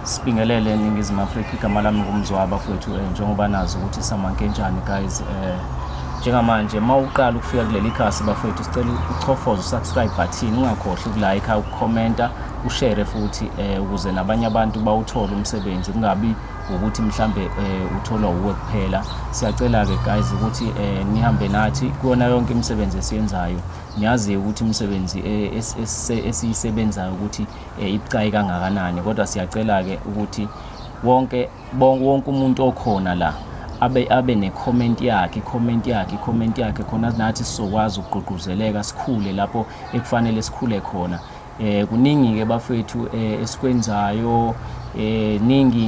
Sibingelele eNingizimu Afrika, igama lami nguMzwa bafowethu, njengoba nazi ukuthi samankentshane guys. Njengamanje uma uqala ukufika kuleli khasi bafowethu, sicela uchofoze usubscribe button, ungakhohlwa ukulike, ukukhomenta, ushare futhi, ukuze nabanye abantu bawuthole umsebenzi, kungabi ukuthi mhlambe utholwa uwe kuphela. Siyacela ke guys ukuthi nihambe nathi kuyona yonke imisebenzi esiyenzayo. Niyazi ukuthi imisebenzi esiyisebenzayo ukuthi ibucayi kangakanani, kodwa siyacela-ke ukuthi wonke umuntu okhona la abe ne-comment yakhe, i-comment yakhe, i-comment yakhe, khona nathi sizokwazi ukugqugquzeleka, sikhule lapho ekufanele sikhule khona. Kuningi ke bafethu esikwenzayo, ningi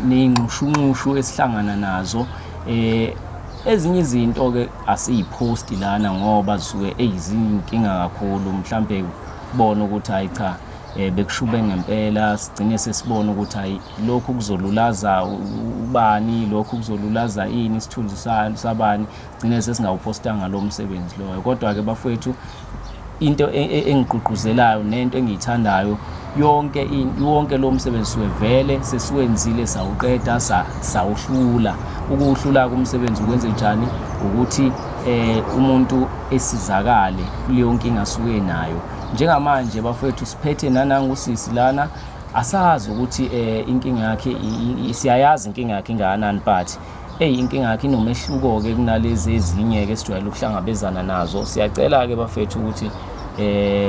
neyinxushunxushu esihlangana nazo. Ezinye izinto ke asiyiposti lana ngoba zisuke eyizinkinga kakhulu, mhlambe bona ukuthi hayi cha, bekushube ngempela, sigcine sesibona ukuthi hayi, lokhu kuzolulaza ubani, lokhu kuzolulaza ini, isithunzi sabani, gcine sesingawupostanga lo msebenzi loyo. Kodwa ke bafowethu, into engigqugquzelayo nento engiyithandayo, yonke lo msebenzi suke vele sesiwenzile, sawuqeda, sawuhlula. Ukuwuhlula kumsebenzi ukwenze njani? Ukuthi umuntu esizakale kuleyo nkinga asuke nayo. Njengamanje bafowethu, siphethe nanangu usisi lana, asazi ukuthi inkinga yakhe, siyayazi inkinga yakhe ingakanani, but eyi, inkinga yakhe inomehluko-ke kunalezi ezinye-ke esijwayele ukuhlangabezana nazo. Siyacela-ke bafethu ukuthi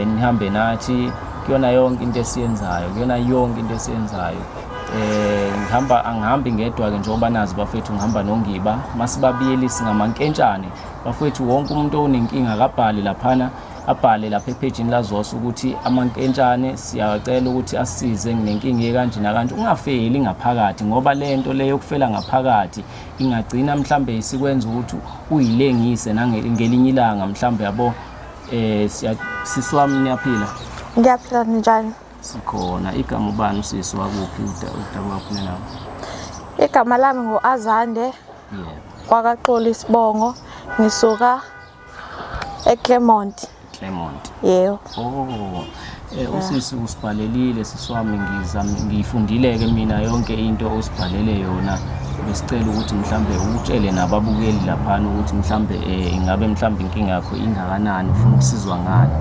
nihambe nathi kuyona yonke into esiyenzayo, kuyona yonke into esiyenzayo. Ngihamba, angihambi ngedwa-ke, njengoba nazi bafethu, ngihamba noNgiba. Masibabiyelisi ngamankentshane bafethu. Wonke umuntu onenkinga akabhale laphana, abhale lapha ephejini laZoso ukuthi amankentshane siyacela ukuthi asisize, nginenkinga ekanje nakanje. Ungafeli ngaphakathi, ngoba le nto le yokufela ngaphakathi ingagcina mhlambe isikwenza ukuthi uyilengise nangelinye ilanga mhlambe, yabo. Siya sisi wami, niyaphila? Ngiyaphila, njani? Sikhona. Igama ubani usisi, wakuphi, udabuka nawo? Igama lami ngu-Azande. Kwakaxoli isibongo, ngisuka eClermont. Clermont? Yebo. Oh, usisi usibhalelile, sisi wami, ngizame ngiyifundile ke mina yonke into osibhalele yona. Besicela ukuthi mhlambe utshele nababukeli laphana ukuthi mhlambe ingabe mhlambe inkinga yakho ingakanani, ufuna ukusizwa ngani?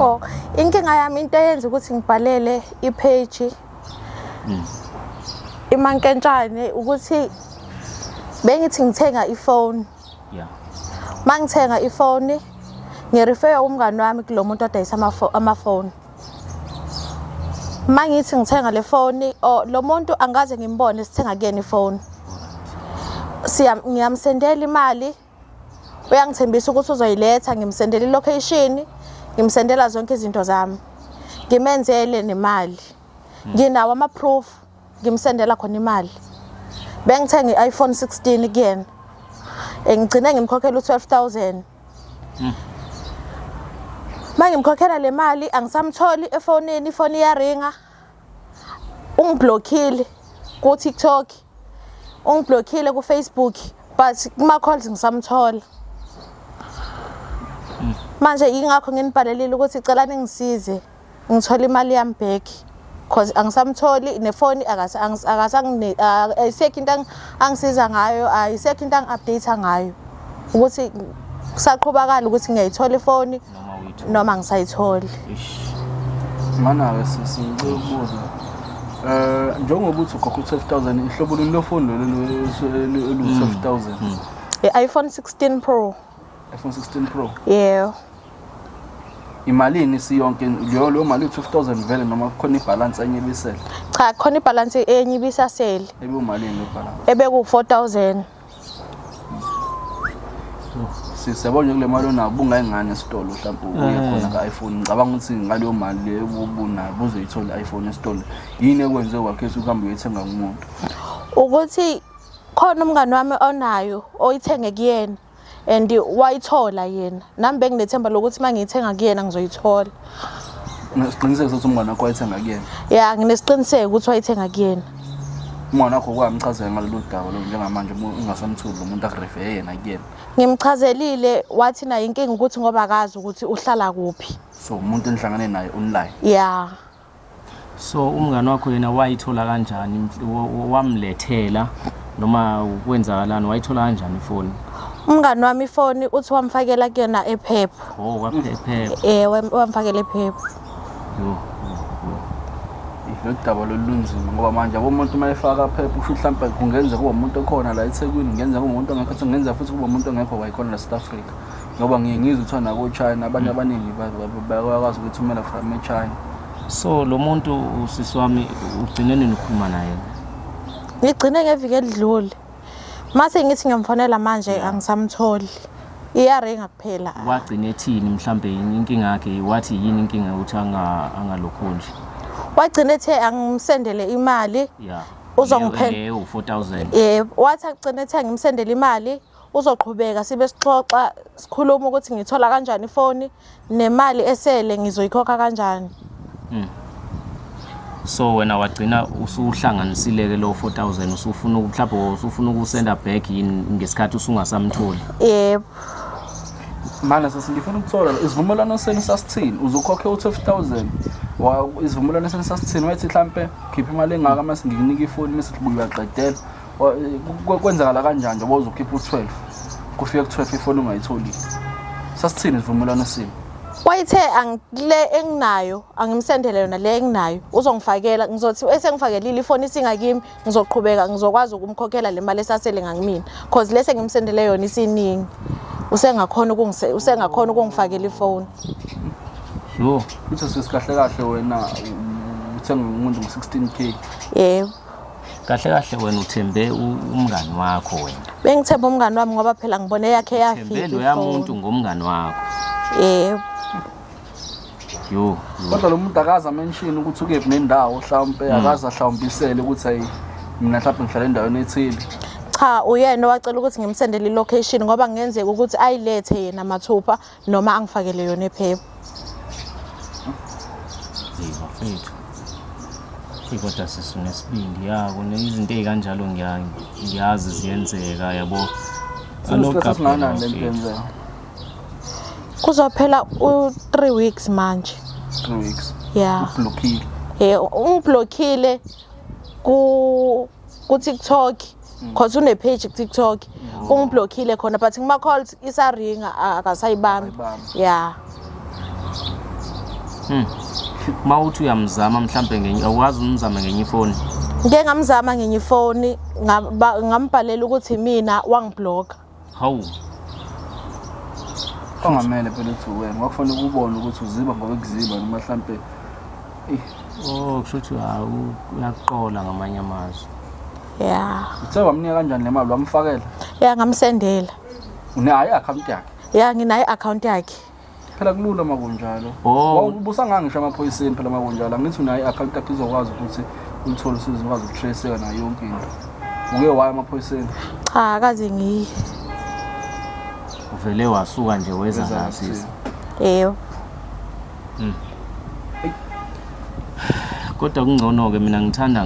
Oh, inkinga yami, into eyenza ukuthi ngibhalele ipage imankentshane, ukuthi bengithi ngithenga ifoni. Mangithenga ifoni, ngirefera umngani wami kulo muntu odayisa amafoni. Mangithi ngithenga le foni, oh, lo muntu angaze ngimbone sithenga kuyena ifoni. Siya ngiyamsendela imali, uyangithembisa ukuthi uzoyiletha, ngimsendela ilocation, ngimsendela zonke izinto zami. Ngimenzele nemali. Nginawo ama proof ngimsendela khona imali. Bengithenga i-iPhone 16 kuyena. Ngigcine ngimkhokhela u-12,000. Mangimkhokhela le mali, angisamtholi efonini, ifoni iyaringa. Ungiblockile ku TikTok. Ungiblockile ku Facebook, but kuma calls ngisamthola. Manje ingakho nginibhalelile ukuthi cela ningisize ngithola imali yami back, cause angisamtholi nefoni, ayisekho into angisiza ngayo, ayisekho into angi-update ngayo ukuthi kusaqhubakala ukuthi ngiyayithola ifoni noma uyithola noma ngisayitholi. Ish. Mana-ke sisi, ngicela ukubuza, njengoba uthi ukhokha u-12,000, ihlobo luni lofoni lolu elu-12,000? I-iPhone 16 Pro. iPhone 16 Pro? Yebo. Imalini isiyonke leyo mali, u-12,000 vele, noma kukhona ibhalansi enye ebisele? Cha, khona ibhalansi enye ibisasele. Ebiwumalini le bhalansi? Ebeku-4000. Sisiyabona nje, kule mali onayo bungayingane esitolo mhlawumbe uye khona ka-iPhone. Ngicabanga ukuthi ngaleyo mali le ubunayo buzoyithola i-iPhone esitolo. Yini ekwenze wakhetha ukuhamba uyothenga kumuntu? Ukuthi khona umngani wami onayo, oyithenge kuyena and wayithola yena, nami benginethemba lokuthi uma ngiyithenga kuyena ngizoyithola. Unesiqiniseko sokuthi umngane wakho wayithenga kuyena? Ya, nginesiqiniseko ukuthi wayithenga kuyena. Umngane wakho kwamchazela ngalolu daba lo njengamanje ungasamtholi lo muntu akurefeye yena kuyena? Ngimchazelile, wathi naye inkinga ukuthi ngoba akazi ukuthi uhlala kuphi. So umuntu enihlangane naye online? Ya. So umngani wakho yena wayithola kanjani? Wamlethela noma kwenzakalani, wayithola kanjani ifoni? Umngani wami ifoni uthi wamfakela kuyona ephepha. Oh, kwaphepha. Wamfakela ephepha. Yo. Lolu daba lolu lunzima ngoba manje yabo umuntu uma efaka phepha kusho ukuthi mhlawumbe kungenzeka kube umuntu okhona la eThekwini, kungenzeka kube umuntu ongekho, kungenzeka futhi kube umuntu ongekho wayikhona la South Africa. Ngoba ngiye ngizwe kuthiwa nako-China abantu abaningi bayakwazi ukuthumela from eChina. So lo muntu usisi wami ugcine nini ukukhuluma naye? Ngigcine ngeviki elidlule. Mase ngithi ngiyamfonela manje angisamtholi. Iyaringa kuphela. Wagcina ethini mhlambe inkinga yakhe, wathi yini inkinga ukuthi angalokhu nje? Wagcina ethe angimsendele imali. Yeah. Uzongiphe leyo 4000. Yebo, wathi agcina ethe angimsendele imali, uzoqhubeka sibe sixoxa sikhuluma ukuthi ngithola kanjani ifoni nemali esele ngizoyikhokha kanjani. So wena wagcina usuhlanganisile ke lo 4000, usufuna mhlawumbe usufuna ukusenda back yini ngesikhathi usungasamtholi? Yebo. Manje sesi ngifuna ukuthola isivumelwano senu sasithini, uzokhokha u-12,000. Isivumelwano senu sasithini? Wathi mhlampe khipha imali engaka mase ngikunika ifoni mase ubuye uyaqedela. Kwenzakala kanjani njengoba uzokhipha u-12, kufika ku-12 ifoni ungayitholi? Sasithini isivumelwano senu? Wayithe angile enginayo angimsendele yona le enginayo, uzongifakela, ngizothi esengifakelile ifoni isingakimi ngizoqhubeka ngizokwazi ukumkhokhela le mali esasele ngakimina, cause lese ngimsendele yona isiningi, usengakhona usengakhona ukungifakela ifoni. Yo. Uthi sisi kahle kahle wena uthenga umuntu ngo-16K. Yebo. Kahle kahle wena uthembe umngani wakho wena. Bengithemba umngani wami ngoba phela ngibone yakhe yafika. Uthembe loya muntu ngomngani wakho. Yebo. Yo. Kodwa lo muntu akaze amention ukuthi ukephi nendawo mhlawumbe, akaze ahlawumbisele ukuthi ayi mina mhlawumbe ngihlala endaweni ethile. Cha, uyena owacela ukuthi ngimsendele i-location ngoba kungenzeka ukuthi ayilethe yena mathupha noma angifakele yona ephepha. Hey bafethu. Kodwa sisi unesibindi ya, kunezinto ey'kanjalo ngiyazi ziyenzeka yabo. Senesikhathi esingakanani le nto yenzeka? Kuzophela u-3 weeks manje. 3 weeks. Yeah. Ublockile. Ungiblockile ku TikTok. Cause une page ku TikTok. Ungiblockile khona but ngima calls isaringa akasayibambi. Yeah. Mawuthi uyamzama mhlambe ngenye, awukwazi umzama ngenye ifoni? Ngike ngamzama ngenye ifoni, ngambhalela ukuthi mina wangiblocka. Hawu. Ongamele phela uthi wena kwakufanele ukubone ukuthi uziba ngoba ekuziba noma mhlambe. Oh, kusho ukuthi uyaqola ngamanye amazwi. Yeah. Uthe wamnika kanjani le mali, wamfakela? Yeah, ngamsendela. Unayo i-account yakhe? Yeah, nginayo i-account yakhe. Phela kulula makunjalo. Oh. Ubusa ngisho amaphoyiseni phela makunjalo. Angithi unayo i-account yakhe izokwazi ukuthi ulithole usizo, ukwazi ukutraceeka nayo yonke into. Uke waya amaphoyiseni? Cha, akaze ngiye. Uvele wasuka nje weza la sisi. Yebo. Kodwa kungcono ke mina ngithanda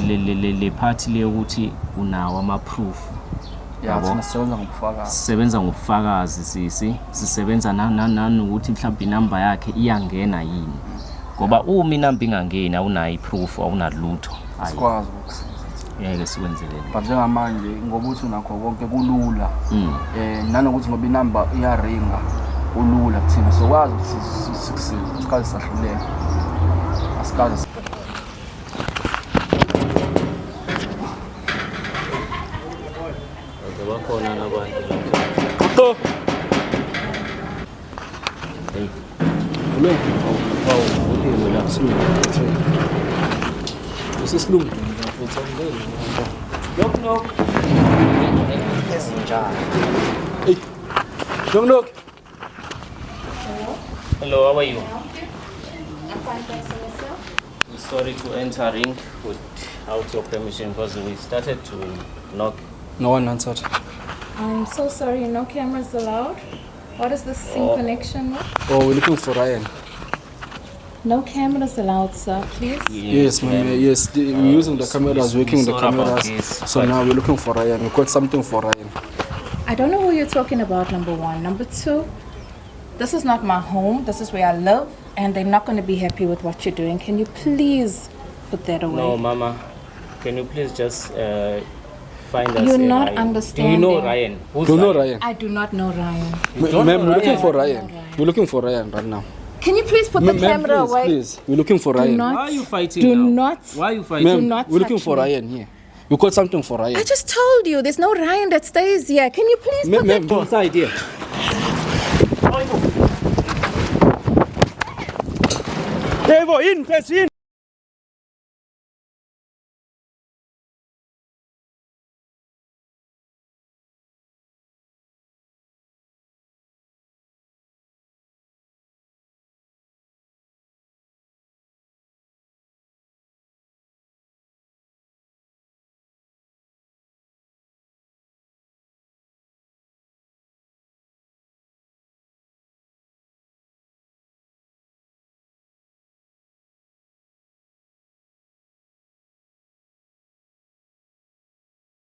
le party le ukuthi unawo ama proof. Ya, thina sisebenza ngobufakazi. Sisebenza ngobufakazi sisi, sisebenza nanokuthi mhlawumbe inamba yakhe iyangena yini. Ngoba uma inamba ingangeni awunayo iproof, awunalutho. Sikwazi ukukusiza. Ngeke sikwenzelele. But njengamanje ngoba uthi unakho konke kulula. Nanokuthi ngoba inamba iyaringa kulula kuthina, sokwazi ukuthi sikusize, asikaze sahluleka. Asikaze. Bakhona nabantu. Qo. Hey. Vule. Awu, uliwe la. Usesilungile futhi. Knock knock. Ezinjani? Hey. Knock knock. Hello, how are you? We're sorry to entering without your permission because we started to knock. No one answered. I'm so sorry, no cameras allowed. What is this in connection with? Oh, we're looking for Ryan. No cameras allowed, sir, please. Yes, ma'am. Yes, we're using the cameras, working the sorry about cameras. this, So but now we're looking for Ryan. We've got something for Ryan. I don't know who you're talking about, number one. Number two, This is not my home. This is where I live, and they're not going to be happy with what you're doing. Can you please put that away? No, Mama, can you please just find us You're a not Ryan? understanding. Do you know Ryan? Who's Do you know Ryan? I do not know Ryan. You don't Ma'am, know we're looking Ryan? for Ryan. We're looking for Ryan right now. Can you please put the Ma'am, ma'am, camera please, away? please. We're looking for Do Ryan. not. Why are you fighting Do now? not. Why are you fighting? Ma'am, not we're looking touch for me. Ryan here. We caught something for Ryan. I just told you there's no Ryan that stays here. Can you please Ma'am, put ma'am, that go inside here. Yebo, yini mfethu yini?